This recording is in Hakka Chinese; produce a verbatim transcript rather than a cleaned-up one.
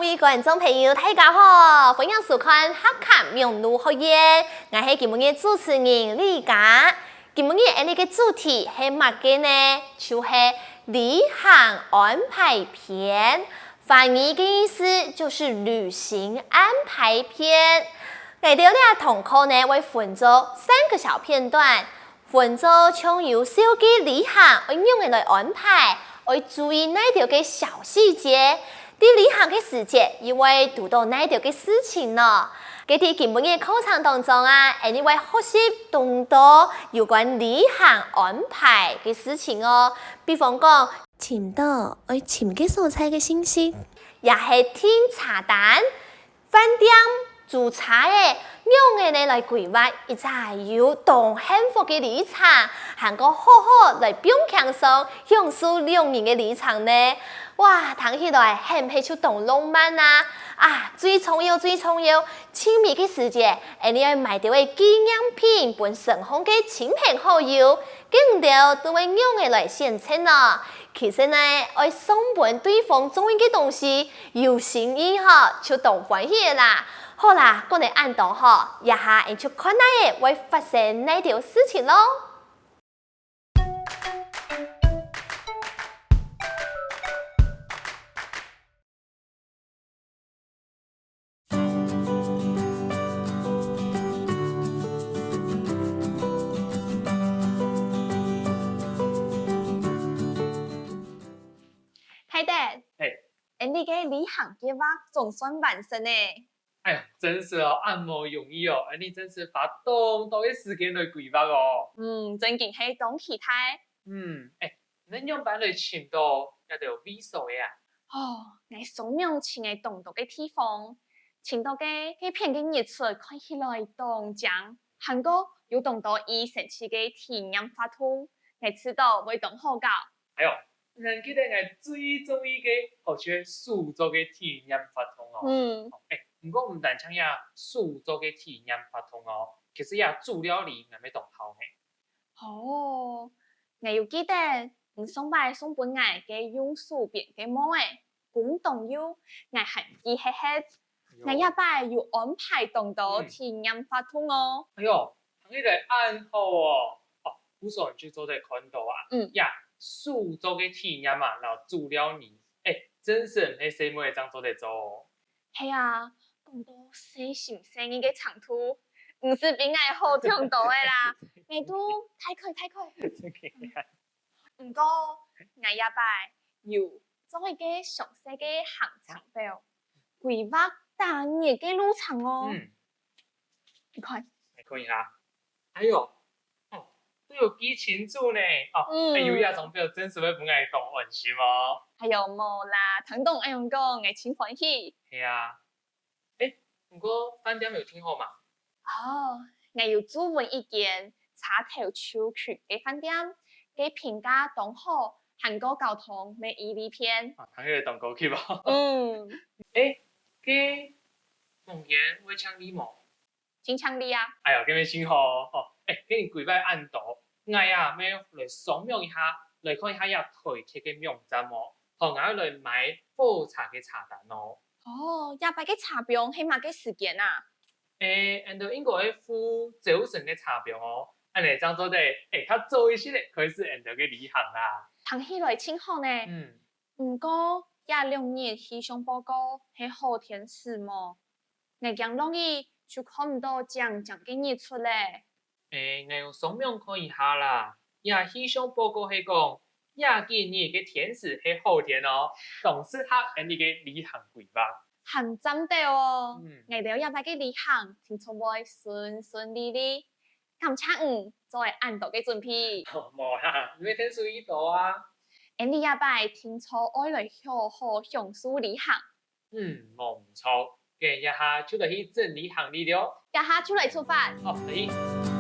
各位觀眾朋友，大家好，歡迎收看客家網路學院，𠊎係今晡日主持人李佳。今晡日𠊎俚个主題係麼个呢？就係旅行安排篇。華語个意思就係旅行安排篇。𠊎兜這堂課呢會分做三個小片段， 分做像有紹介旅行愛仰仔來安排，愛注意哪兜个小細節，在旅行个時節又會堵著哪兜个事情呢？該在今晡日个課程當中啊，𠊎俚會學習當多有關旅行安排个事情哦。比方講，尋著愛尋个所在个信息，也係訂車單、 飯店、租車仔，仰仔呢來規劃一隻有當幸福个旅程，還過好好來放輕鬆，享受兩人个旅程呢？哇，聽起來係毋係就當浪漫啊？啊，最重要、最重要，盡尾个時節，𠊎俚愛買兜仔紀念品分身項个親朋好友，該你兜都會仰仔來選擇呢？ 其實呢，愛送分對方中意个東西，有心意吼，就當歡喜个啦。好啦，講了恁多吼，這下𠊎就看下仔會發生哪兜事情囉。 Hayden，嘿。𠊎俚个旅行計畫總算完成了。哎喲，真係哦，恁無容易哦，𠊎俚真係花當多个時間來規劃哦。嗯，正經係當期待。嗯，哎，你仰般來尋著這兜位所个啊？哦，𠊎上網尋了當多个地方，尋著个該片个日出看起來當靚，還過有當多異生趣个體驗活動，𠊎試著會當好搞。哎喲，你還記得𠊎最中意个，好就係手作个體驗活動哦。嗯。哎，毋過毋單淨這手作个體驗活動哦，其實這煮料理𠊎乜當好呢。 哦，𠊎有記得，你上擺送分𠊎个用手編个帽仔，公當幼，𠊎還記核核。哎喲。𠊎這擺有安排當多體驗活動哦。哎喲，聽起來恁好哦！哦，故所就做得看著啊。嗯。這手作个體驗啊，摎煮料理，哎，真實毋係細妹仔正做得做哦。 係啊，講著細心細意个程度，毋使比𠊎好忒多个啦。𠊎都大概大概。毋過，𠊎這擺有做一個詳細个行程表，規劃逐日个路程哦。嗯。你看。來看一下。哎喲， 哦，都有記清楚呢。哦，嗯。哎，有這張表真實會分𠊎當安心哦。哎喲，無啦，聽著恁樣講，𠊎盡歡喜。係啊。哎，毋過飯店有訂好無？哦，𠊎有注文一間車頭就近个飯店，該評價當好，還過交通乜已利便。啊，聽起來當高級哦。嗯。哎，該房間會淨俐無？ 盡淨俐啊。哎喲，該乜盡好哦。哦，哎，該你規劃恁多，𠊎啊，乜來商量一下，來看一下這台鐵个網站哦，好，𠊎愛來買火車个車單哦。哦，這擺个車班係麼个時間啊？哎，𠊎兜應該係赴朝晨个車班哦，恁樣正做得，哎，較早一息仔開始𠊎兜个旅行啦。聽起來盡好呢。嗯。 毋過，這兩日氣象報告係好天時無？𠊎驚落雨就看毋著靚靚个日出了。哎，𠊎有上網看一下啦，這氣象報告係講，這幾日个天時係好天哦，當適合𠊎俚个旅行規劃。還讚到哦！嗯。𠊎兜這擺个旅行定著會順順利利。 感謝你做了恁多个準備。無啦，你乜聽注意著啊。𠊎俚這擺定著愛來好好享受旅行。嗯，無毋著。該這下就來去整理行李了。這下就來出發。好，來去。